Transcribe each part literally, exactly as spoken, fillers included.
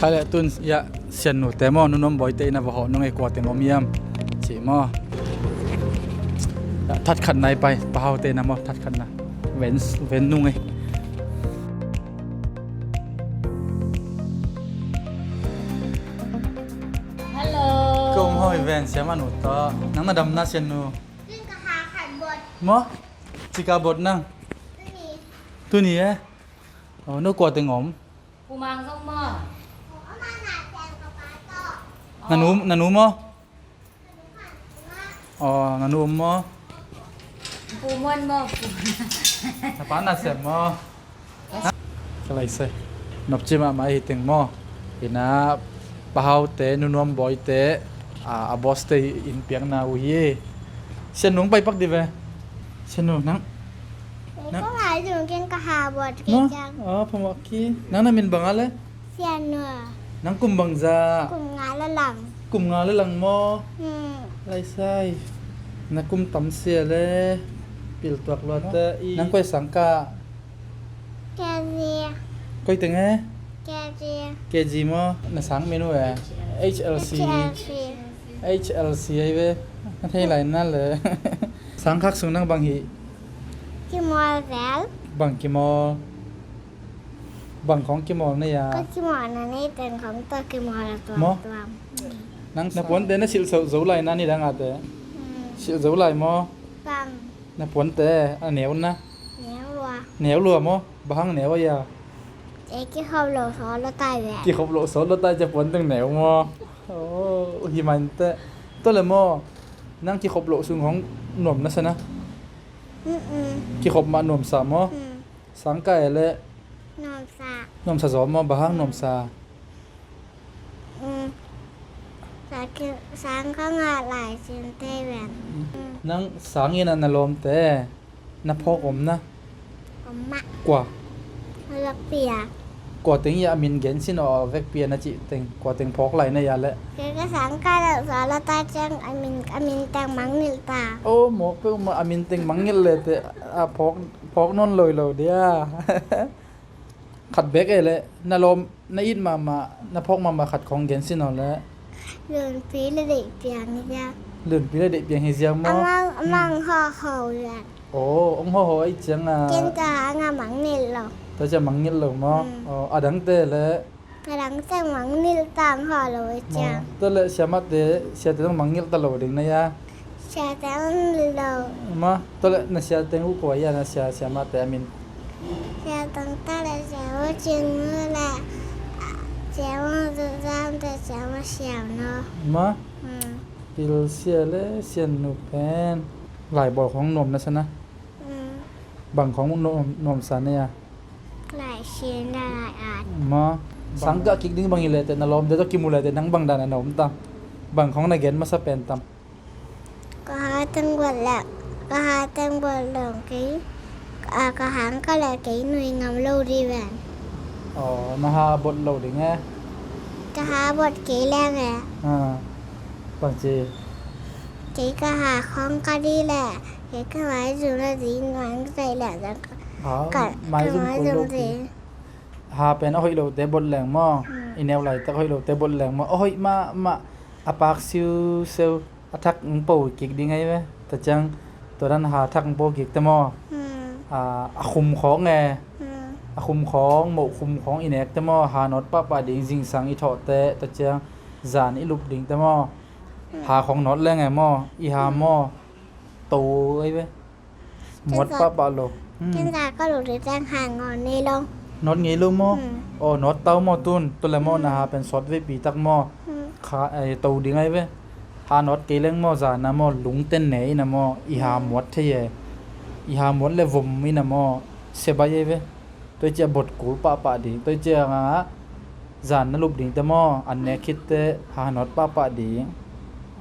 Khai le tun, ya, Siannu te maw, Nu Nuam Bawi te inn ah va hawh nung ei, kua teng om hiam cih maw. Ya, that khatna i pai, Pa Hau te inn ah maw, that khatna. Ven, ven nung ei. Hello. Kong hoi ven, siamah nu ta. Nang na dam na, Siannu? Tun ka ha khat bot. Maw? Cika bot nang? Tuni. Tuni e? Oh, no kua teng om? Pu Mang zong maw? Na nu, na nu maw? Oh, na nu om maw? Pu Muan maw? Na pa na sem maw? Ka lai sai. Nopci mahmah hi teng maw? Ina Pa Hau te, Nu Nuam Bawi te, a, a boss te in piakna uh hi. Siannu pai pak di ve. Siannu nang. Nang. Ka lai zung ken ka ha bot kei ciang. Oh, phamawh ki. Nang na min bang a le? Siannu. Nang kum bangzah? Kum nga le lang. Kum nga le lang maw? Hmm. Lai sai. Na kum tam sia le. Pil tuak lua te. Nang koi sang ka? K G. Koi teng e? K G. K G maw? Na sang min uh e? H L C. H L C. H L C ai ve. Na thei lai na le. Sang khak sung nang bang hi? Kimawl zel. Bang kimawl? Bang khawng kimawl na hia? Ka kimawl na nei teng khawng tawh kimawl a tuamtuam. Maw? Nang na puante na silh zo lai na ni dang a te? Hmm. Silh zo lai maw? Bang. Na puante a neu na? Neu lua. Neu lua maw? Bang hang neu a hia? E, kikhop loh sawt lo tai ve. Kikhop loh sawt lo tai cia puan teng neu maw? Oh, hi man te. Tua le maw? Nang kikhop loh sung hong nuam na sa na? Mm-mm. Kikhop mah nuamsa maw? Mm. Sang ka e le? Nuamsa. Nuamsa zaw maw? Bang hang nuamsa? Mm. Sa ki-, sang ka ngah lai sin te ven. Mm. Nang sang inn ah na lawmte na phawk om na? Om mah. Kua? Vekpi a. Kua teng hia a min gen sin aw, vekpi a na cih teng. Kua teng phawk lai na hia le? Kei ka sang ka lo sa la ta ciang a min, a min teng mangngilh ta. Oh, mawk peuhmah a min teng mangngilh le te a phawk, phawk nawn loi lo dia. Khat bek e le, na lawm, na it mahmah, na phawk mahmah khat khawng gen sin aw le. Lunpi le deih piang hi ziang. Lunpi le deih piang hi ziang maw? Amang, amang hawhhaw ziang. Oh, ong hawhhaw ahi ciang a. Ken ka hang a mangngilh lo. Tua ciang mangngilh lo maw? Mm. Oh, a dangte le. Ka dang ciang mangngilh tang hawh lo ahi ciang. Maw, tua le siamahte, siate zong mangngilh ta lo ding na hia? Sia teng lo. Maw, tua le na sia teng uh kua hia, na sia, siamahte a min? Sia teng ta le sia uh cing uh le sia uh zuzam te sia uh siau no. Maw? Hmm. Pil sia le Siannu pen. Laibawl khawng nuam na sa na? Hmm. Bang khawng nuam, nuamsa na hia? Lai sin da lai at. Maw, sang gah kik ding bang hi le te na lawmte tawh kimu le te nang bang dan a na om ta? Bang khawng na gen masa pen tam? Ka ha teng bot le, ka ha teng bot lo kei, a, ka hang ka le kei nui ngam lo di ven. Oh, na ha bot lo ding e? Ka ha bot kei leng e. Ah, bang ci? Kei ka ha khawng ka di le, kei ka mai zum le di nuang zai le zang ka, ka mai zum kul lo di. Ha pen a hoih lote bot leng maw? Hmm. I neu laitak hoih lote bot leng maw? A hoih mahmah, a pak siuseu, a thak hong po kik ding ahi ve. Tua ciang tua dan ha thak hong po kik te maw? Hmm. A, a khum khawng e. Hmm. A khum khawng, moh khum khawng i nek te maw? Ha nawt pahpah ding, zingsang i thawhte, tua ciang zan i lup ding te maw? Hmm. Ha khawng nawt leng e maw? I ha maw? To ahi ve. Muat pahpah lo. Hmm. Ken za ka lo te teng ha nawt ngei lo. Nawt ngei lo maw? Hmm. Oh, nawt tau maw tun. Tua le maw, hmm, na ha pen sawt veipi tak maw? Hmm. Kha, eh, to ding ahi ve. Ha nawt kei leng maw, zan a maw, lungten ne in a maw, i ha, hmm, muat thei e. I ha muat le vom in a maw, se bai ahi ve. Tua ciang bot kul pahpah ding. Tua ciang a zan na lup ding te maw, an ne khit te ha nawt pahpah ding.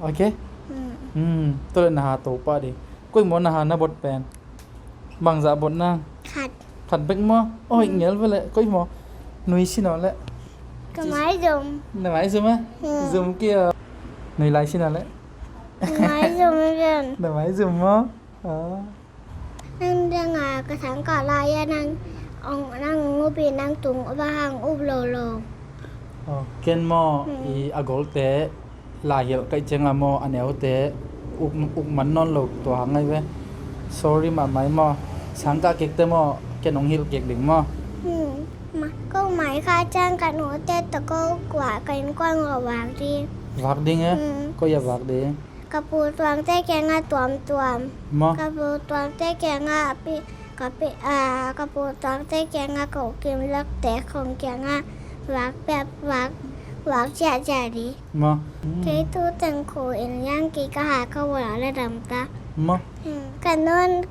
Ok? Hmm. Hmm. Tua le na ha to pah ding. Koi maw na ha na bot pen? Bangzah bot nang? Khat. Khat bek maw? Oi, hmm, ngel ve le. Koi maw? Nui sin aw le. Ka mai zum. Na mai zum a? Hmm. Zum kei a. Nui lai sin aw le. Ka mai zum ven. Na mai zum maw? Ah. Nang dang a ka sang ka lai a nang ong, nang ong up i nang tung up a hang up lo lo. Aw, ken maw, hmm, i a golte lai hilh ka hih ciang a maw, a neute uk, uk man nawn lo tua hang ai ve. Sorry mahmah maw. Sangkah kikte maw, ken hong hilh kik ding maw. Hmm. Ma, ko mai kha ciang ka nute tawh ko kua ka innkuan ah vak ding. Vak ding e? Hmm. Koi ah vak ding? Ka pu Tuangte kiangah tuamtuam. Maw? Ka pu Tuangte kiangah pi, ka pi, ah, ka pu Tuangte kiangah ko Kim Lakte khong kiangah vak pep, vak, vak ciahciah ding. Maw? Hmm. Kei tu teng khu inn liang kik ka ha ka vua la dam ta. Maw? Hmm. Ka nun,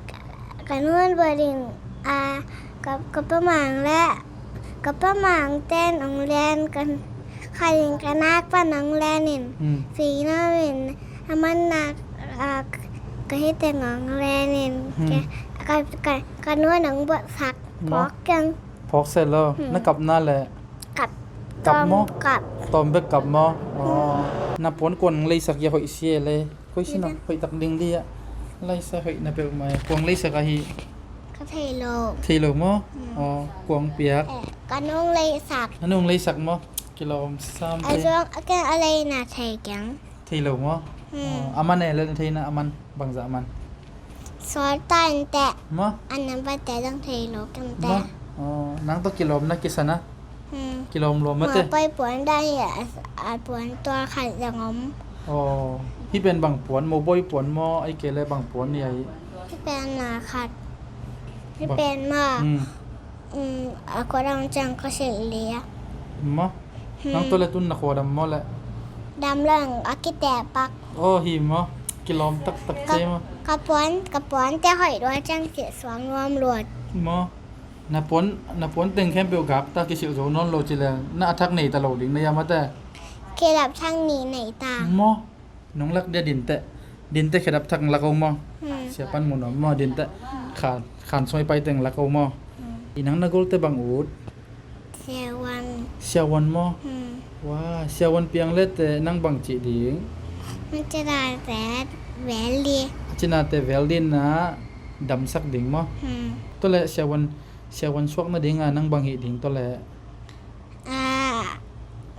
ka nun bua ding, ah, ka, ka pa Mang le ka pa Mang ten hong len, ka, kha ding ka nak pan hong len in. Hmm. Fei na min a man nak, ah, ka hih teng hong len in. Hmm. Ka, ka, ka, ka nun hong buatsak. Maw? Phawk keng. Phawk se lo. Hmm. Na kap na le. Kap. Kap maw? Kap. Tawm bek kap maw? Aw. Na puan kuan hong leisak hia, hoih sia le. Koi sin a hoih tak ding dia. Laisa hoih na peuhmah e. Kuang leisak ahi? Ka thei lo. Thei lo maw? Hmm. Aw, kuang piak. Eh, ka nung leisak. Na nung leisak maw? Kilawm sam. A zuang a ken a leina thei keng. Thei lo maw? Hmm. Aw, a man e le na theina a man bangzah man. Sual ta in teh. Maw? A nambat te dang thei lo kem te. Maw? Aw, nang tawh kilawm na kisa na. Hmm. Kilawm lua maw te. Mawbawi puan dan hi a, a puan tual khat zang om. Aw, hih pen bang puan, mawbawi puan maw, ahih kei leh bang puan hi a hi? Hih pen na khat. Hih pen maw. Hmm. Hmm, a khua dang ciang ka silh lian. Maw? Hmm. Nang tua leh tun na khua dam maw leh? Dam lo, a kitepak. Aw, hi maw. Kilawm taktak se maw. Ka puan, ka puan te hoih lua ciang silh suak nuam lua. Maw. Na puan, na puan teng khempeuh gak ta, kisilh zo nawn lo ci leng, na a thak nei ta lo ding na hia maw te? Khedap thak nih nei ta. Maw, nong lak dia dinteh. Dinteh khedap thak lak o maw? Hmm. Sia pan mun om maw dinteh. Khan, khan soi pai teng lak o maw? Hmm. I nang na golte bang ut? Siavuan. Siavuan maw? Hmm. Wa, siavuan piang le te nang bang cih ding? Nang cih dan te vel ding. Cih dan te vel ding na damsak ding maw? Hmm. Tua leh siavuan Siavuan suak nadinga nang bang hih ding tua leh? Ah,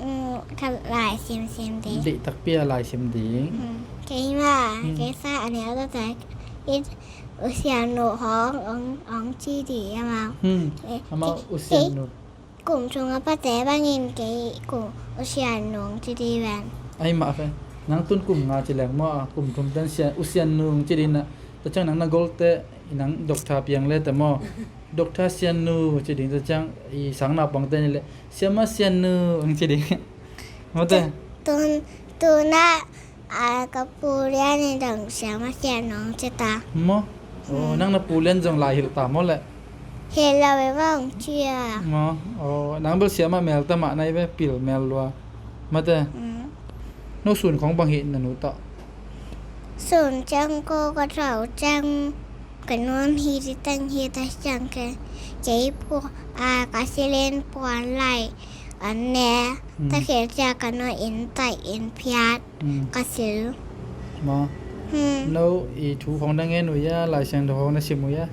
mm, ka lai simsim ding. Deih takpi a lai sim ding. Hmm. Keimah, hmm, kei sa a neu tua tua. It, u sianu hong, hong, hong ci ding amau. Hmm. Eh, amau kei, u sianu. Kei, kum thum a pate bangin kei, kum u sianu hong ci ding ven. Ai mah fe. Nang tun kum nga ci leng maw, kum thum ten sia, u sianu hong ci ding na. Tua ciang nang na golte, nang doctor piang le te maw. Doctor sianu ci ding, tua ciang i sang naupangte ni leh siama sianu ang ci ding. Maw te? Tu, tu, tu na, a, ka pu lian in dang siama sianu ang ci ta. Maw? Oh, hmm, nang na pu lian zong lai hilh ta maw leh? Hilh lo e bang cia. Maw? Oh, nang bel siama mel ta mah nai ve, pil mel lua. Maw te? Hmm. No sun khong bang hih na nu tawh? Sun ciang ko ka thau ciang ka nuam hi, ci teng hi ta ciang ke. Kei pu, a, ka silin puan lai an ne. Hmm. Ta khel cia ka nuam in tai in phiat. Hmm. Ka sil. Maw. Hmm. No i thu khong na ngen uh hia, Lai Siangtho khong na sim uh hia?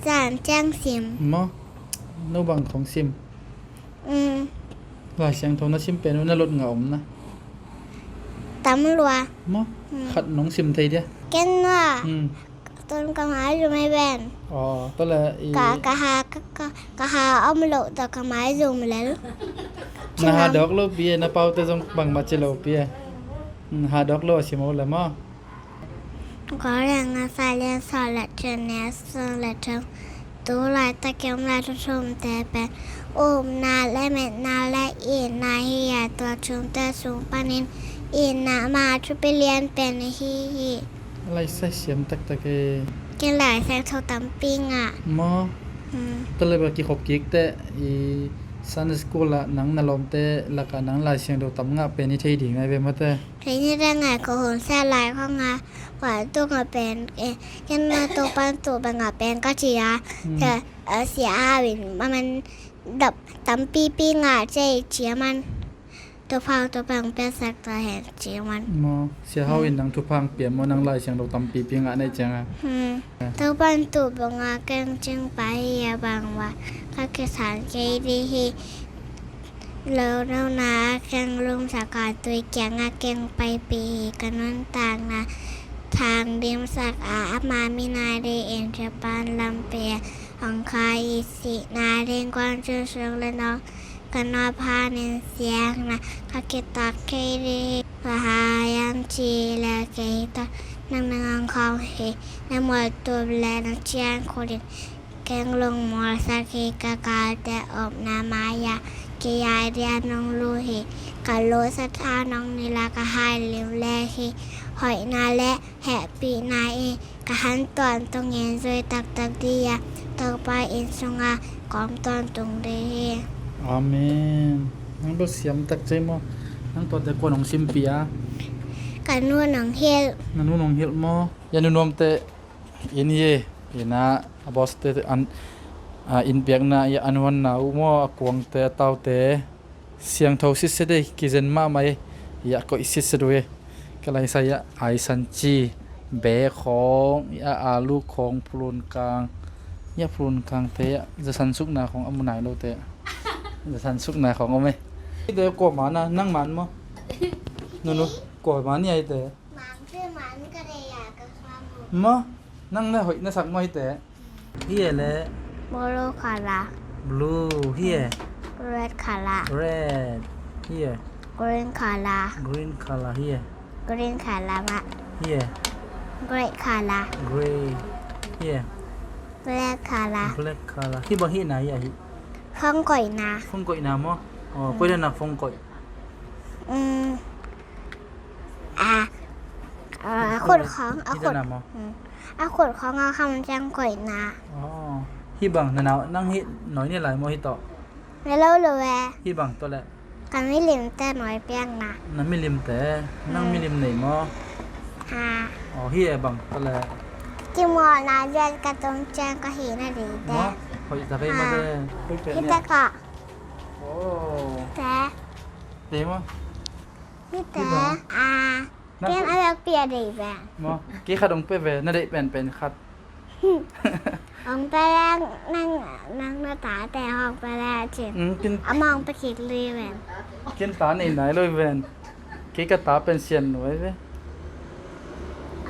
Zan ciang sim. Maw. No bang khong sim? Mm. Lai Siangtho na sim pen uh na lot ngah om na? Tam lua. Maw? Mm. Khat nong sim thei dia? Ken maw. Mm. Tun ka maizum ei ven. Aw, tua leh i ka, ka ha, ka, ka, ka ha om loh tawh ka maizum lel. Na ha dawk lo pi e, na paute zong bangmah ci lo pi e. Mm, ha dawk lo a sim o leh maw? Goal lian nga, sa lian saw leh thum, ne sung leh thum. Tu laitak i om lai thumthumte pen upna leh metna leh itna hi a, tua thumte sung panin itna mah a thupi lian pen ahi hi. Lai sai siam taktak e. Ken Lai Siangtho tampi ngah. Maw? Hmm. Tua leh bel kikhop kik teh, i Sunday school ah nang na lawmte lakah nang Lai Siangtho tam ngah pen i thei ding nai ve maw te? Kei ni dang a ko hun sia lai khong a, kua tung a pen, eh, ken ma to pan tu bang a pen ka ci a. Hmm. Ka, eh, Sia Hau in a man dap tampipi ngah ci a, ci a man. To phau to bang pen sak ta hen ci a man. Maw, Sia Hau in, hmm, nang thupha pia maw, nang Lai Siangtho tampipi ngah na hih ciang a. Hmm. Eh. To pan tu bang a ken cing pa hi a bang va. Ka kisan kei di hi. Lo nona a keng lumsak a tui kiangah keng paipih hi. Ka nuntakna thang dimsak a, ama min a dei in Japan lampi a hong kha hi. Sihna ding kuang cun sung le nong ka nuam, hanin siangna ka kitak kei ding hi. Ka hai ang ci le kei tawh nang na ngongkhong hi. Na mualtup le na cian khut in keng lungmualsak hi. Ka galte omna mai-ah kei a dia'n nong lut hi. Ka lungsim a nong nilh a, ka hai lim le hi. Hoihna le hehpihna in ka han tawntungin zui taktak ding a, Topa inn sungah ka om tawntung ding hi. Amen. Nang bel siam tak cei maw. Nang tuate kua nong simpih a? Ka nu nong hilh. Na nu nong hilh maw? Ya nu nuamte inn hi. Inn ah a boss te an, a, inn piakna, ya, an huanna uh maw, a kuangte, a taute. Siangtho sitset ei, kizen mahmah ei. Ya, koih sitset uh ei. Ka laisai ah aisan ci, be khawng, ya, alu khawng, phulun kang. Ya, phulun kangte, ya, zasan sukna khawng a mu nai lote. Zasan sukna khawng om ei. Hite kua man a, nang man maw? Nunu, kua man hi a hite? Maw, nang na hoih na sak maw hite? Hi e le. Blue color. Blue, hi e. Red color. Red, hi e. Green color. Green color, hi e. Green color mah. Hi e. Grey color. Grey, hi e. Black color. Black color. Hih bang hihna hi a hih? Phone koihna. Phone koihna maw? Aw, koi dan a phone koih? Um, a, a khut khawng, a khut, um, a khut khawng a kham ciang koihna. Aw, hih bang na nau, nang hih nawi ni lai maw hih tawh? Ni lo lo e. Hih bang tawh le? Ka milimte nawi piakna. Na milimte, nang milim nei maw? Ha. Aw, hih e bang tawh le? Kimawlna lian ka tung ciang ka hihna ding te. Maw, hoih tak ei maw te. Hih te ka. Aw. Te. Te maw? Hih te. Hih bang. A. Ken a lak pia dei ve. Maw, kei khat hong pia ve, na deih penpen khat. Hong pia leng nang, nang na tate hong pia leng cin. Mm, kin- Amah hong pia kik lui ven. Ken ta nei nai lui ven. Kei ka ta pen sian nuai ve.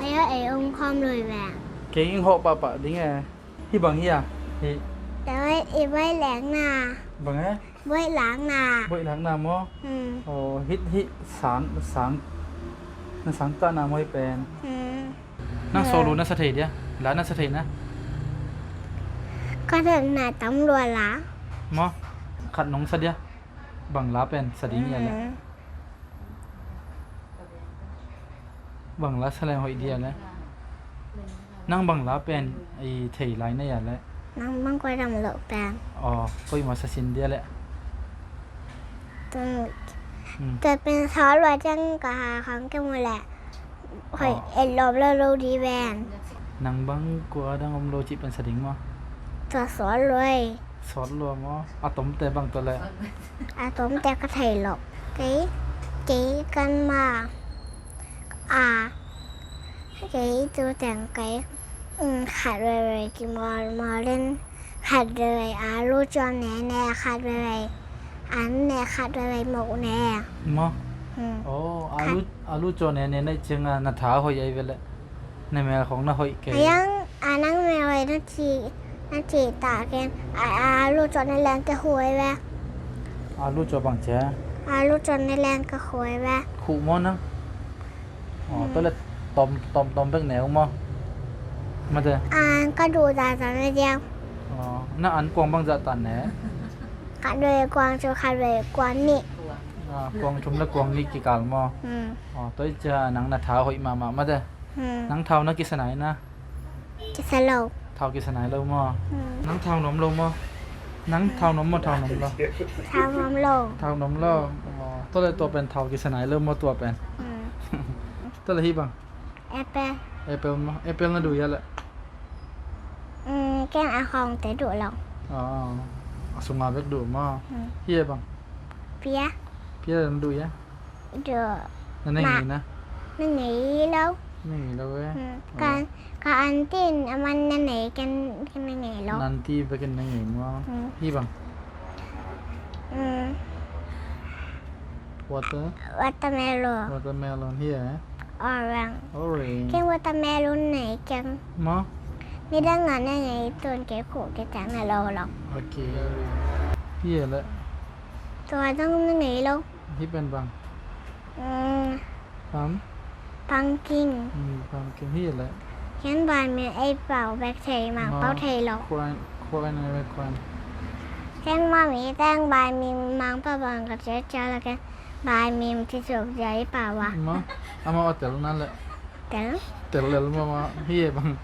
Ai a ei hong khawm lui ven. Kei ing hawh pahpah ding e. Hih bang hi a? Hih. Te i vai lengna. Bang e? Buaih lakna. Buaih lakna maw? Hmm. Aw, hih, hih sang, sang, na sang kahna maw hih pen? Hmm. Nang solo na sa thei dia? La na sa thei na? Ka thatna tam lua la. Maw? Khat nong sa dia? Bang la pen sa ding hia le? Hmm. Bang la sa leng hoih dia le? Nang bang la pen i thei lai na hia le? Nang bang koi lam loh pen. Aw, koi ma sa sin dia le? Tua, hmm, tua pen sa lua ciang ka ha khang ke mu le. Hoih, aw, et lawm lo lo di ven. Nang bang kua dang om lo cih pen sa ding maw? Tua sawt lua. Sawt lua maw? A tomte bang tua le? A tomte ka thei lo. Kei, kei kan ma. A, kei tu teng kei. Um, khat veve kimawlmawl in. Khat veve alu cuan ne ne, khat veve an ne, khat veve mok ne. Maw? Hmm. Oh, alu, alu cuan ne ne na ciang a na tha hoih ai ve le. Na mel khong na hoih kei. A yang, a nang mel hoih na ci, na ci ta ken. A, a, alu cuan ne leng ke hoih ve. Alu cuan bang cia? Alu cuan ne leng ke hoih ve. Khuh maw nang? Aw, tua le tom, tom, tom bek ne ung maw? Mate. An ka duh zahzah ne diam. Aw, na an kuang bang zah tan ne? Khat veve kuang cu khat veve kuang nih. Ah, kuang thum le kuang nih kikal maw? Hmm. Aw, tua i cia nang na tha hoih mahmah mate. Hmm. Nang thau na kisa nai na? Kisa lo. Thau kisa nai lo maw? Hmm. Nang thau nuam lo maw? Nang thau nuam maw, thau nuam lo? Thau nuam lo. Thau nuam lo. Aw, tua le tua pen thau kisa nai lo maw tua pen? Hmm. Tua le hih bang? Apple. Apple maw? Apple na duh hia le? Hmm, ken a khawngte duh lo. Aw, a sunga bek duh maw? Hmm. Hih bang? Pia. Pia na duh hia? Duh. Na nei ngei na? Na ngei lo. Na ngei lo e. Hmm. Aw. Ka, ka aunty in a man na nei ken, ken na ngei lo. Na aunty bek in na ngei maw? Hmm. Hih bang? Hmm. Water? Watermelon. Watermelon. Hi e? Orange. Orange. Ken watermelon nei ken. Maw? Midang a na ngei tun kei khuh kei tang na lo lo. Ok. Hi e le. Tua dang na ngei lo. Hi pen bang? Mm. Pam? Pumpkin. Mm, pumpkin hi le. Ken bai mi ei pau bek thei mang pau thei lo. Khuan, khuan, khuan. Ken ma mi teng bai mi mang pau bang ka cia cia la ken bai mi ti suk cia ei pau a. Ma, ama o tel na le. Tel? Tel lel ma ma hi e bang.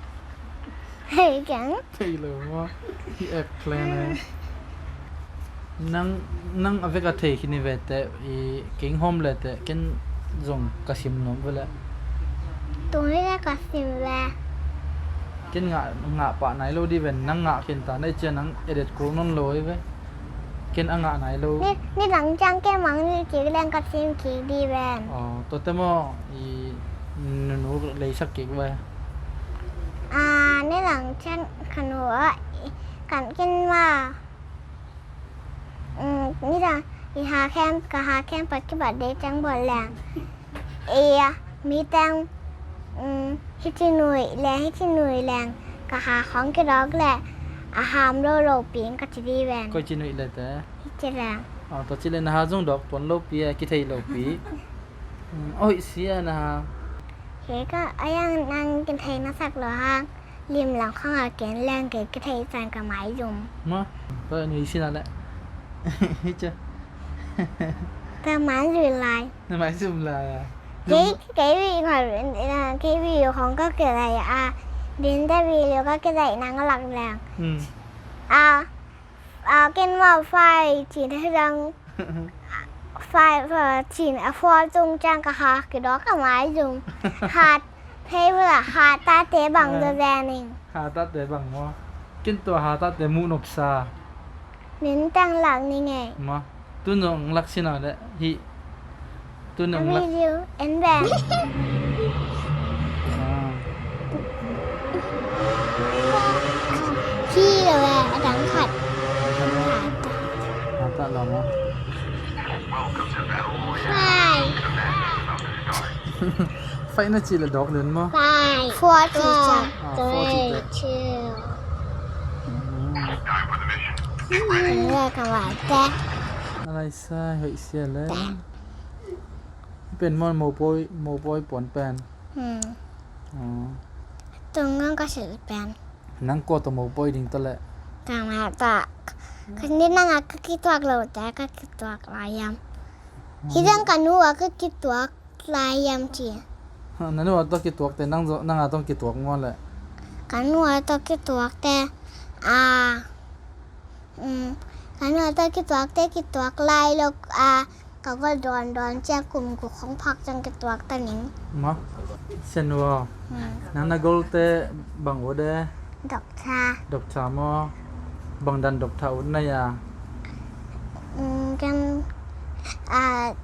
Hei keng. Thei lo maw? Hi eggplant e. Nang, nang a vek a thei khin i ve teh, i keng hawm le teh, ken zong ka sim nuam ve le. Tung hi le ka sim ve. Ken ngah, ngah pah nai lo di ven, nang ngah khin ta, na i cia nang edit kul non lo i ve. Ken a ngah nai lo. Ni, ni dang ciang ken mang ni kik leng ka sim kik di ven. Aw, tua te maw, i nunu leisak kik ve. A, ni dang ciang ka nu a, i, kan kin ma. Mm, ni dang, i ha kem, ka ha kem pa ki bat de ciang bol leng. Ei a, mi teng, um, hi ci nui leng, hi ci nui leng, ka ha khong ki dawk le, a ham lo lo ping ka ci di ven. Koi ci nui le te? Hi ci leng. Aw, tua ci le na ha zong dawk puan lo pi e, ki thei lo pi. Um, oi, sia na ha. Kei ka, a yang nang ki thei na sak lo hang. Lim lang khong a ken leng kei ki thei san ka mai zum. Ma, tua nui sin a le. Hi ci. Ka mai zui lai. Na mai zum lai a. Kei, kei vi ngoi, kei vi khong ka kei lai a. Din te vi liu ka kei lai nang lak leng. Hmm. A, a, ken ma fai ci te dang. Fai, fai, cin a fai tung ciang ka ha ki dawk ka mai zum. Ha, hei vula ha ta te bang zo zening. Ha ta te bang maw. Ken tua ha ta te mu nop sa. Nin tang lak ni ngei. Ma, tu nong lak sin a le hi. Tu nong lak. Video en bang. Ah. Hi lo e, a dang khat. Ha ta lo maw. Fai. Fai na ci le dawk len maw. Fai. Four ci ciang. Ah, four ci ciang. Three, two. Mm. Ka vai te. A lai sai, hoih sia le. Pen maw, mopawi, mopawi puan pen. Hmm. Aw. Tung ngang ka sil pen. Nang kua tawh mopawi ding ta le. Ka ma ta. Ka ni nang a ka kituak lo te, ka kituak lai yam. Hi dang ka nu a ka kituak lai yam ci. Ha, na nu a tawh kituak te, nang zo, nang a tawh kituak maw le. Ka nu a tawh kituak te. A. Um, ka nu a tawh kituak te, kituak lai lo a. Ka gol dawn dawn ciang kum guk hong phak ciang kituak ta ning. Ma, Sianu aw. Hmm. Nang na golte bang ut e? Doctor. Doctor maw? Bang dan doctor ut na hia? Hmm, ken, ah,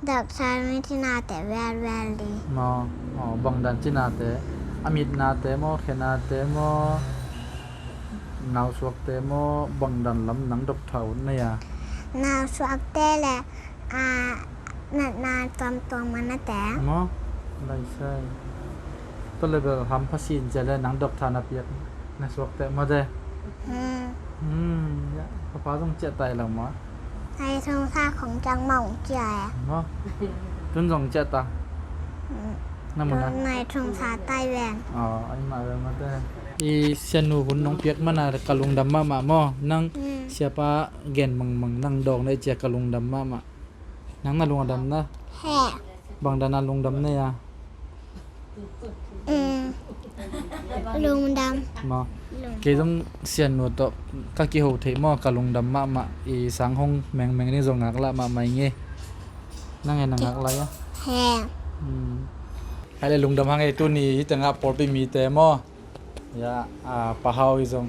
doctor mi cinate vel vel di. Maw, aw, bang dan cinate? A mitnate maw, khenate maw? Nausuakte maw, bang dan lam nang doctor ut na hia? Nausuakte le, ah, natna tuamtuam a nate. Maw, lai sai. Tua le bel hampha sin cia le nang doctor na piak na suakte maw te. Hmm. Hmm, ya, papa zong ciah tai lo maw. Nai thong sa khong ciang mawng cia e. Maw. Tun zong ciah ta. Hmm. Na mun a. Tun nai thong sa tai ven. Aw, ai mah ve maw te. I Sianu hun nong piak mana ka lungdam mahmah maw. Nang, hmm, siapa gen mangmang nang dawng na i cia ka lungdam mahmah. Nang na lungdam na? He. Bang dan a lungdam na hia? Mm. Lungdam. Maw. Lungdam. Kei zong Sianu tawh ka kiho theih maw, ka lungdam mahmah, i sang hong mengmeng ding zong ngaklah mahmah i nge. Nang e na ngaklah hia? He. Mm. Hai le lungdam hang e tuni, hih tengah pawlpi mite maw. Ya, a, Pa Hau i zong.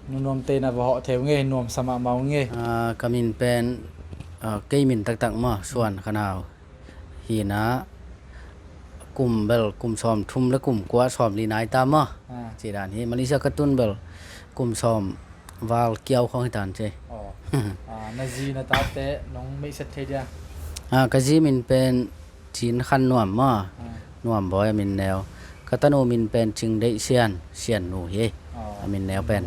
Nu Nuamte na va hawh theu nge, nuamsa mahmah uh nge. Ah, ka min pen, ah, kei min taktak maw, Suan Khan Hau. Hi na, kum bel, kum sawm thum le kum kua sawm li nai ta maw. Ah. Ci dan hi, Malaysia ka tun bel, kum sawm val kiau khawng hi tan ci. Aw. Ah, na zi na tate, nong meihset thei dia? Ah, ka zi min pen Cin Khan Nuam maw. Ah. Nuam Bawi a min neu. Ka tanu min pen Cing Deih Sian, Sian nu hi. Ah, a min neu pen.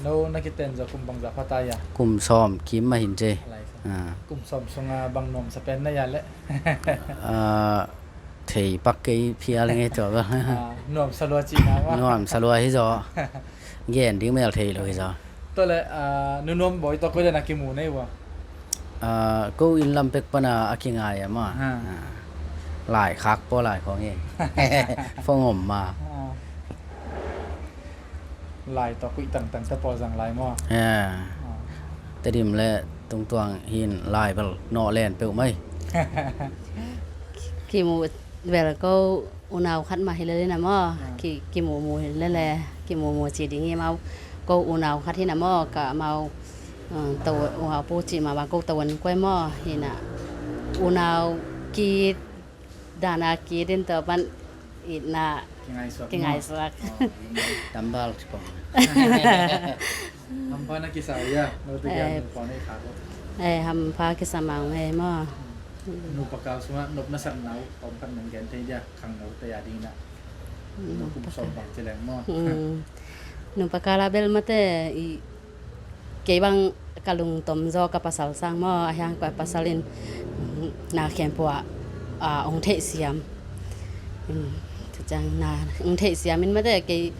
No na kiten zo kum bangzah pha ta ya? Kum sawm kim a hin ce. Alai sa. Ah. Kum sawm sunga bang nuamsa pen na ya le? Ah, thei pak kei phial nge tua ba. Ah, nuamsa lua cihna maw? Nuamsa lua hi zaw. Gen ding mel thei lo hi zaw. Tua le, ah, Nu Nuam Bawi tawh koi le na kimu nei ua? Ah, ko inn lam pek pana a kingai a maw. Ha. Ah. Lai khak paw lai khawng hi. Fong om ma. Ah. Lai tawh kuih tangtang ta paw zang lai maw. Ah. Ah. Tedim le Tungtuang hin lai bel nawh len peuh mai. Kimu bel ko unau khat mah hi lele na maw. Ah. Ki, kimumu hi lele, kimumu ci ding hi mau. Ko unau khat hi na maw, ka mau, uh, tau, unau pu ci mah bang ko tau an kuai maw, hi na. Unau ki, dana ki din tawh pan itna kingaisuak. Kingaisuak. Oh, tambal ci pong. Hampha na kisa uh ya, no te kiang. Eh, pon ei kha ko. Eh, hampha kisa mang ei maw. Nupa kal sungah nopna sakna uh tawm khat nong gen thei dia, khangno te a ding na. Mm, nupa kal. Kum sawm bang ci leng maw. Mm. Nupa kal a bel mate i kei bang ka lungtom zaw ka pasal sang maw, a hiang ka pasal in, mm, na khempeuh ah, ah, ong theih siam. Mm, tu ciang na ong theih siam in mate kei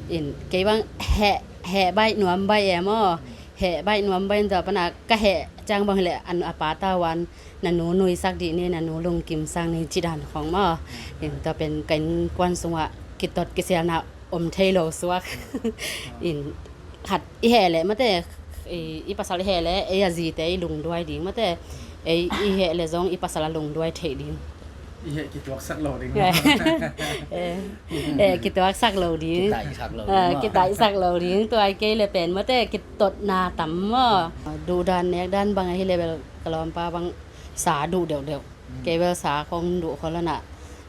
in, kei bang heh, heh baih nuam baih e maw. Heh baih nuam baih in tua pana ka heh ciang bang hileh an a pa tavuan na nu nuisak dih ni, na nu lungkimsak ni ci dan khong maw. In tua pen ka innkuan sungah kitot kisialna om thei lo suak. In khat i heh leh mate, i, i pasal i heh leh ei a zite i lungduai ding mate, ei i heh leh zong i pasal a lungduai theih ding. I heh kituaksak lo ding. Eh, eh, kituaksak lo ding. Kitaihsak lo ding. Ah, kitaihsak lo ding. Tua i kei le pen mate kitotna tam maw. Duhdan nekdan bang ahi le bel ka lawmpa bang sa duh deuhdeuh. Mm. Kei bel sa khong duh khol ana.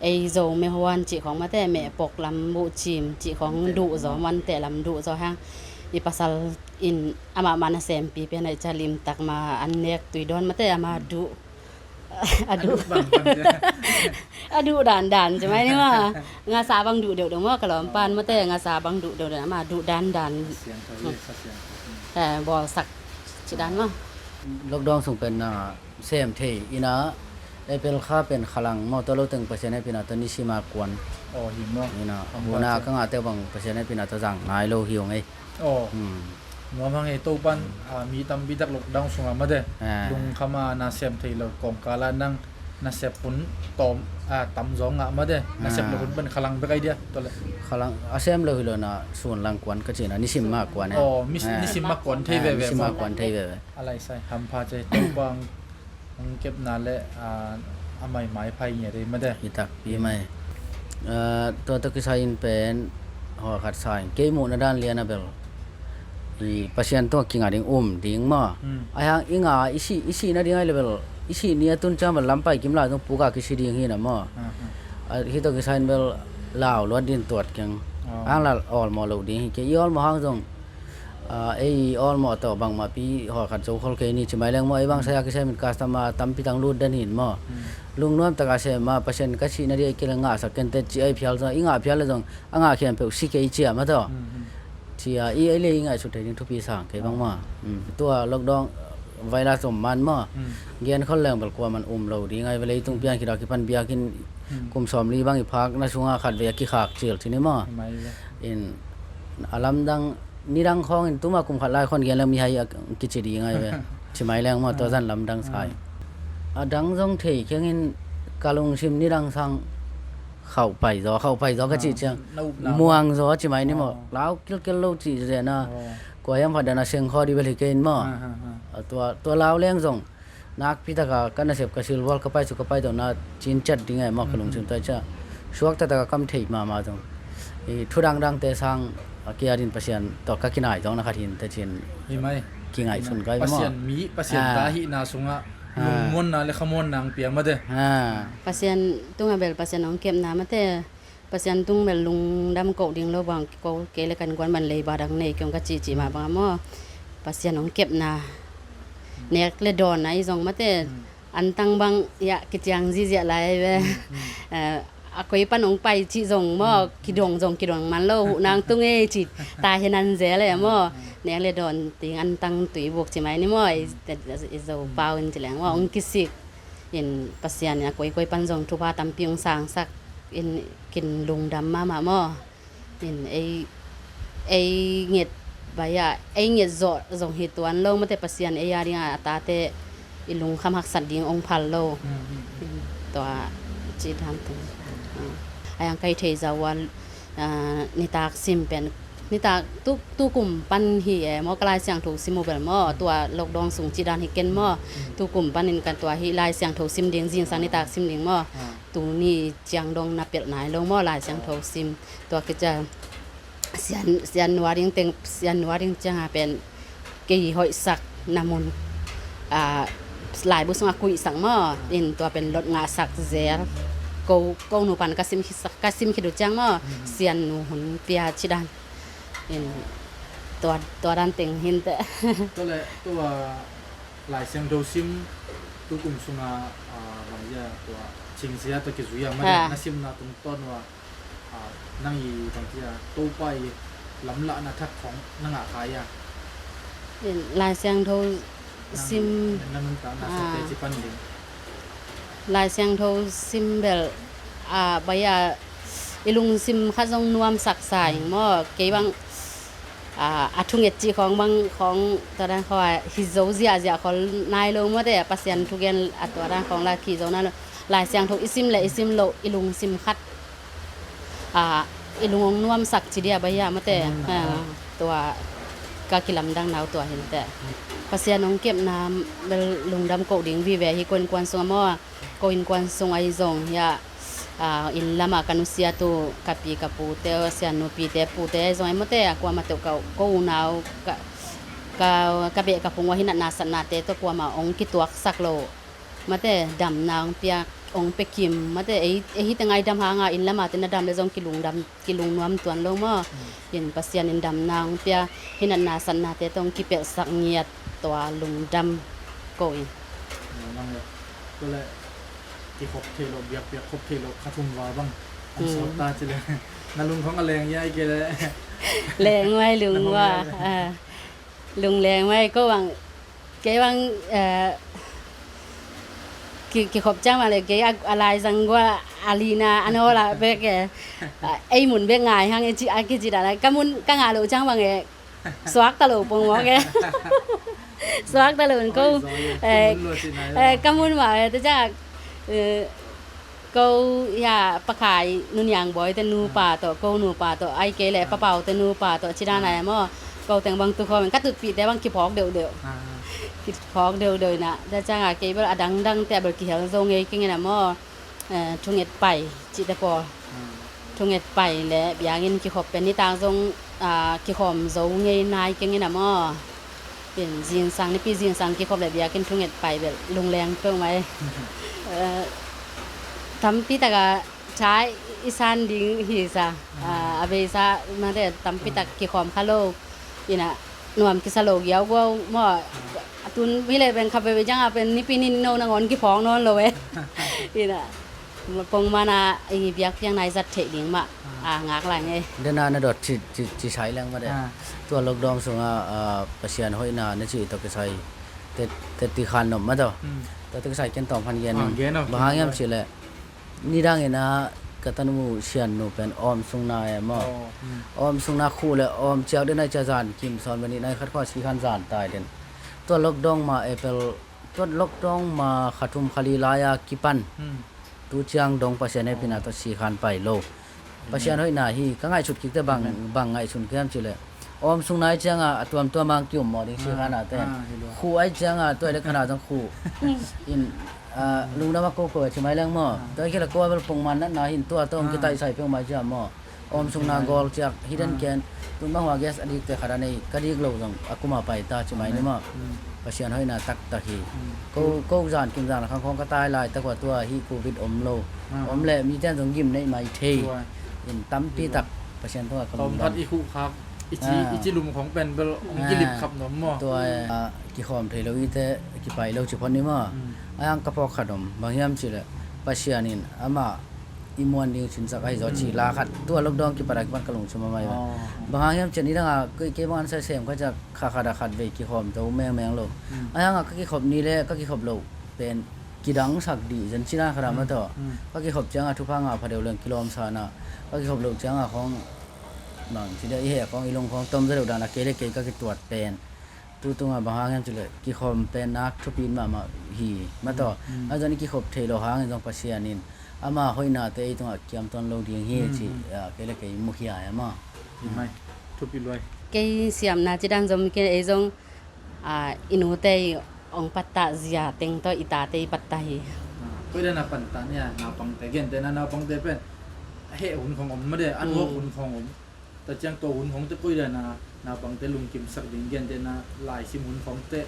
Ei zo meh huan cih khong mate, meh pok lam buh cim cih khong duh zaw, mante lam duh zaw hang. I pasal in amah mah na sempi pen ai ca limtak ma an nek tui dawn mate ama duh. A duh. A duh bang bang cia. A duh dandan ci mai ni maw. Ngasa bang duh deuhdeuh maw ka lawmpan mate, ngasa bang duh deuhdeuh ama duh dandan. Siang tho, yes, siang tho. Eh, bawlsak ci dan maw. Lockdown sung pen na sem thei ina, April kha pen khalang maw, tua lo teng Pasian hehpihna tawh nisim a kuan. Oh, hi maw. Ina, huna ka ngahte bang Pasian hehpihna tawh zang ngai lo hi ung ei. Oh. Hmm. Nuam hang e, Topan, ah, mi tampi tak lockdown sungah mate. Ah. Lungkham a na sem thei lo, kawngkal ah nang na sep hun tawm, ah, tam zawng ngah mate. Na sep lo hun pen khalang bek ai dia, tua le. Khalang, a sem lo hi lo na sun lang kuan ka cihna, nisim mah kuan e. Oh, mis-, nisim mah kuan thei veve. Nisim mah kuan thei veve. A lai sai, hampha ce, Topa hong kepna le, ah, a maimai phai nge dei mate. Hi takpi mai. Ah, tua tawh kisai in pen, hawl khat sa in, kei muhna dan lian a bel. I Pasian tungah kinga ding um ding maw. Hmm. Ai hang i nga, i sih, i sih nading ai le bel, i sih ni a tun ciang bel lampai kim lai zong puk a kisi ding hi na maw. Ah, ah. Ah, hi tawh kisai in bel lau luat din tuat keng. Oh. Hang la awlmawh lo ding hi kei, i awlmawh hang zong. Ah, ei awlmawh tawh bangmah pi hawl khat zo khol kei ni ci mai leng maw, ei bang saya kisem in customer tampi tang lut den hin maw. Hmm. Lungnuam taka sem a Pasian ka sihna dih ei kileng ngahsak kente ci ei phial zong, i ngah phial le zong a ngah khempeuh si kei cia mah tawh. Hmm, hmm. Cia i ei le i ngaihsut thei ding thupi sang kei bang maw. Hmm. Tua lockdown virus om man maw. Hmm. Gen khol leng bel kuaman um lo ding ai ve, leitung pian khit a kipan biakinn kum sawmli bang i phak na sunga khat ve a kikhak cil ci ni maw. Mai ve. In a lamdang nidang khawng in tuma kum khat lai khawng gen leng mihai a kici ding ai ve. Ci mai leng maw, tua zan lamdang sai. A dang zong thei kheng in ka lungsim nidang sang khauh pai zaw, khauh pai zaw ka cih ciang. Muang zaw ci mai ni maw. Lau kilkel lo cih zen a. Kua hiam khat dan a seng khaw di bel hi kei in maw. A tua, tua lau leng zong nakpi taka ka nasep ka silvual ka pai su ka pai tawh na cin cat ding ai maw ka lungsim tua cia. Suak taktak a kam thei mahmah zong. I thu dangdangte sang a kia din Pasian tawh ka kinai zawng na khat hin te cin. Hi mai. Kingaihsun kai maw. Pasian mi, Pasian ta hihna sungah lungmuanna le khamuanna ang pia mate. Pasian tungah bel Pasian hong kepna mate. Pasian tung bel lungdam koh ding lo bang ko kei le kan guan man leiba dang nei kiong ka cihcih mah bang a maw. Pasian hong kepna nek le dawnna i zong mate. Antang bang, ya, kiciang ziahziah lai ve. Mm, mm. Eh, a koi pan hong pai cih zong maw, mm, mm, kidong zong kidong man lo, huh nang tung ei cih, ta he nan zel e maw. Mm, mm. Nek le dawn ting antang tui buk ci mai ni maw, i, mm, i, i Zo, mm, pau in ci leng maw, mm, hong kisik. In Pasian in a koikoi pan zong thupha tampi hong sangsak in kin lungdam mahmah maw. In ei, ei nget bai-ah, ei nget zawh zong hi tuan lo mate, Pasian ei a dingah a tate i lungkham haksat ding hong phal lo. Mm, mm, mm. In tua cih dan teng. Ah. A yang kai thei zah ua, ah, nitak sim pen, nitak tu, tukum pan hi e maw, ka Lai Siangtho sim uh bel maw, tua lockdown sung cih dan hi ken maw. Mm, mm. Tukum panin ka tua hi Lai Siangtho sim ding, zingsang nitak sim ding maw. Ah. Tuni ciang dong na pelh nai lo maw, Lai Siangtho sim. Tua kicia Sian, Sian Nuading teng, Sian Nuading cianga pen kei hoihsak na mun, ah, laibu sungah kuihsak maw. In tua pen lot ngahsak zel. Ko, ko nu pan ka sim khitsak, ka sim khit uh ciang maw, mm, Sian Nu hun pia cih dan. In tua, tua dan teng hi inteh. Tua le, tua Lai Siangtho sim tukum sunga, ah, bang hia, tua Chingzia tawh kizui a, mate, ah, na simna tungtawn ua, ah, nang i bang hia, Topa i lamlahna thak khawng na ngah kha hia? Lai Siangtho sim, nang i, na nuntakna sungte, ah, ci pan ding. Lai Siangtho sim bel, ah, bai-ah i lungsim khat zong nuamsak sa ing maw. Kei bang, ah, a thunget cih khawng bang khawng tua dan khawng a hi zo ziahziah khol nai lo mawte, Pasian thugen a tua dan khawng la khi zo nai lo. Lai Siangtho i sim le i sim loh i lungsim khat, ah, i lung hong nuamsak ci dia bai-ah mawte. Ah, tua ka kilamdang nau tua hi inteh. Pasian hong kepna bel lungdam koh ding vive hi. Ko innkuan sungah maw, ko innkuan sung ahi zong hia, ah, inn lamah ka nusiat uh ka pi ka pute, Sian Nu pite pute ahi zong ahi mawte, a kuamah teuh ka, ko unau ka, ka, ka beh ka phung uh a hi natna satnate tawh kuamah hong kituaksak lo mawte, damna hong piak, hong pia kim mawte. Ei, ei hi teng a i dam hanga inn lamah te na dam le zong kilungdam, kilungnuam tuan lo maw. Mm. In Pasian in damna hong pia, hi natna satnate tawh hong kipelhsak ngiat, tua lungdam ko in. Tua le, kikhop theih loh, biakpiak khop theih loh kha thum val bang hong sawt ta ci le, na lung khawng a leng hia, ahih kei le? Leng mai lung ua. Ah, lung leng mai ko bang. Kei bang, eh, ki, kikhop ciang bang le kei a, a laizang gua a lina a nawl ah bek e. Ah, ei mun bek ngai hang e ci, a kici dan a ka mun ka ngah loh ciang bang e. Suakta lo pongmawk e. Suakta lo in ko. Eh, ka mun mah e, tua ciang, eh, ko hia, Pa Khai, Nu Niang Bawi te nupa tawh, ko nupa tawh, ahih kei le Pa Pau te nupa tawh ci dan a e maw. Ko teng bang tu khawm in ka tutpihte bang kiphawk deuhdeuh. Kiphawk deuhdeuh in ah, tua ciang a kei bel a dangdangte a bel kihel zo ngei keng in ah maw. Eh, thunget pai cihte pawl. Thunget pai le biakinn kikhop pen nitak zong, ah, kikhawm zo ngei nai keng in ah maw. Pen zingsang, nipi zingsang kikhop le biakinn thunget pai bel lungleng peuhmah e. Eh, tampi takah tha i san ding hi sa. Ah, a beisa mate tampi tak kikhawm kha lo. In ah nuam kisa lo giaugiau maw. A tun hi le pen kha veve ciang a pen nipi ni no nangawn kiphawk nawn lo e. In ah pongman a i biakpiakna i zat theih ding mah a ngak lai ngei. Dena na dot ci, ci, ci sai leng mate. Ah. Tua lockdown sunga, ah, Pasian hoihna na ci tawh kisai. Te, te ti khan nop mate. Hmm. Tua tawh kisai ken tawm phan gen. Ah, gen, okay. Bang hang hiam cih le. Nidang in ah ka tanu Sian Nu pen awm sungna e maw. Oh, hmm. Awm sungna khuh le awm ciak den a cia zan kim sawn bani nai khat khua si khan zan tai den. Tua lockdown ma April, tua lockdown ma kha thum kha li lai-a kipan. Hmm. Tu ciang dong Pasian hehpihna tawh si khan pai lo. Pasian hoihna hi, ka ngaihsut kikte bang, bang ngaihsun kiam cih leh. Awm sung nai cianga a tuamtuam ang kium maw ding si khan a te. Khuh ai cianga tua le khan a zong khuh. In, ah, lungdam a koko a ci mai leng maw. Tua kila ko a bel pongman natna hin tua tawh kitaihsai peuhmah ciam maw. Awm sung na gawl ciak hi den ken. Tun bang hua gas a dikte khat a nei ka dik lo zong a kuma pai ta ci mai ni maw. Pasian hoihna taktak hi. Ko, ko zan kim zan khang khawng ka tai laitak ua tua hi covid om lo. Om leh mite in zong gim neih mai thei. In tampi tak Pasian tungah ka lungdam. Tawm khat i khuh khak I ci, ah, i ci lum khong pen bel hong, ah, kilip khap nuam maw? Tua, ah, kikhawm thei lo i te kipai lo ci phot ni maw? Mm. A hang ka phawk khat om, bang hiam cih leh Pasian in amah i muan ding cinsak ahi zaw, mm, cih la khat tua lockdown kipat a kipan ka lungsim a mai ve. Oh. Bang hang hiam cih leh nidang a kei, kei bang an sa sem kha ciang kha khat a khat vei kikhawm to mengmeng lo. Mm. A hang a ka kikhop ni le ka kikhop loh pen kidangsak dih zen ci dan khat a, mm, mah tawh. Mm. Ka kikhop ciang a thupha ngah pha deuh leng kilawm sa na, ka kikhop loh ciang a khong bang ci dia i heh khong i lung khong tom zaw deuh dan a kei le kei ka kituat pen tu tung a bang hang hiam cih leh kikhawm pen nak thupi mahmah hi, mah tawh. Mm, mm. A zan i kikhop thei lo hangin zong Pasian in ama hoihnate ei tungah kiam tawn lo ding hi, mm, ci, mm, ah, kei le kei mukhia hi a maw. Hi mai, thupi luai. Kei siamna ci dan zong kei ei zong, ah, i nute i hong pattah zia teng tawh i tate i pattah hi. Ah, koi dan a pattah ni a, naupangte gentehna, naupangte pen a heh hun khong om mah de, a nuak, mm, hun khong om. Tua ciang tua hun khong te koi dan a naupangte lungkimsak ding, gentehna laisim hun khong te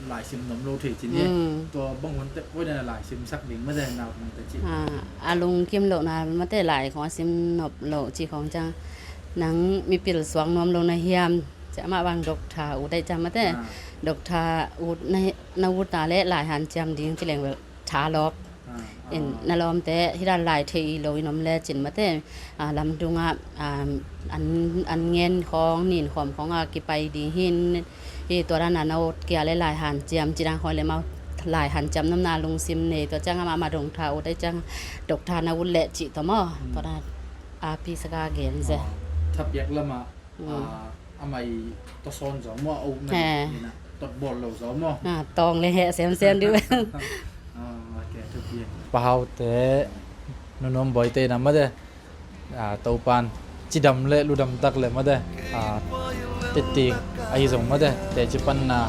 laisim nuam lo thei ci ni. Mm. Tua bang hun te koi dan a laisimsak ding mah de naupangte ci. Ah, a lungkim lohna mah de lai khong a sim nop lo ci khong ciang nang mipil suak nuam lo na hiam? Ci amah bang doctor ut ahih ciang mah de. Ah. Doctor ut na, na ut a le lai hanciam ding ci leng bel tha lawk. Ah, in, ah, na lawmte hih dan lai thei lo in om le cin mah de, ah, lamdung ah, ah, an, an ngen khong, nin khawm khong a kipai ding hi in, hi tua dan a na ut kei a le lai hanciam ci dan khong le mau lai hanciam nuamna lungsim nei, tua ciang amah, amah doctor ut ahih ciang doctor na ut le cih tawh maw. Mm. Tua dan a pi sa ka gen ze. Ah, thapiak lam ah, mm, ah, amah i tawsawn zaw maw, a ukna, he, in a tot bawl lo zaw maw? Ah, tawng le heh semsem dih. Ah, ok, thupi. Pa Hau te, Nu Nuam Bawi te in a mah de, ah, Topa'n cidam le ludam tak le mah de, ah, titi ahi zong mah de, teci panna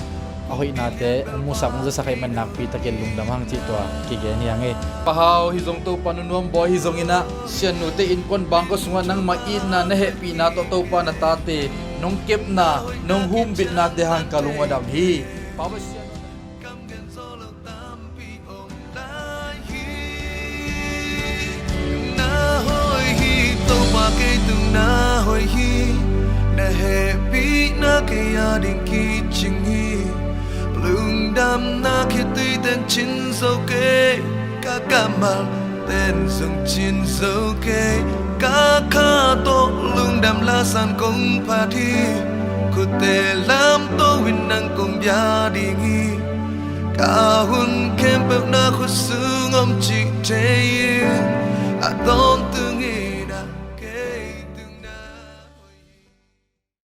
a hoihnate hong musak hong zasak ahih man nakpi takin lungdam hang cih tua kigen hi hang e. Pa Hau hi zong, Topa Nu Nuam Bawi hi zong in a, Sian nute innkuan bangkua sungah nangmah itna, na hehpihna tawh Topa na tate nong kepna, nong humbitnate hang ka lung a dam hi. Pa Pasian Na hoih hi, Topa kei tung na hoih hi. Na hehpihna kei a ding kicing hi. Lungdamna khitui ten cin zo kei. Ka kammal ten zong cin zo kei. Ka kha tawh lungdam la san kong phat hi. Khutte lamto in nang kong bia ding hi. Ka hun khempeuh na khut sung om cih thei in a tawntung hi.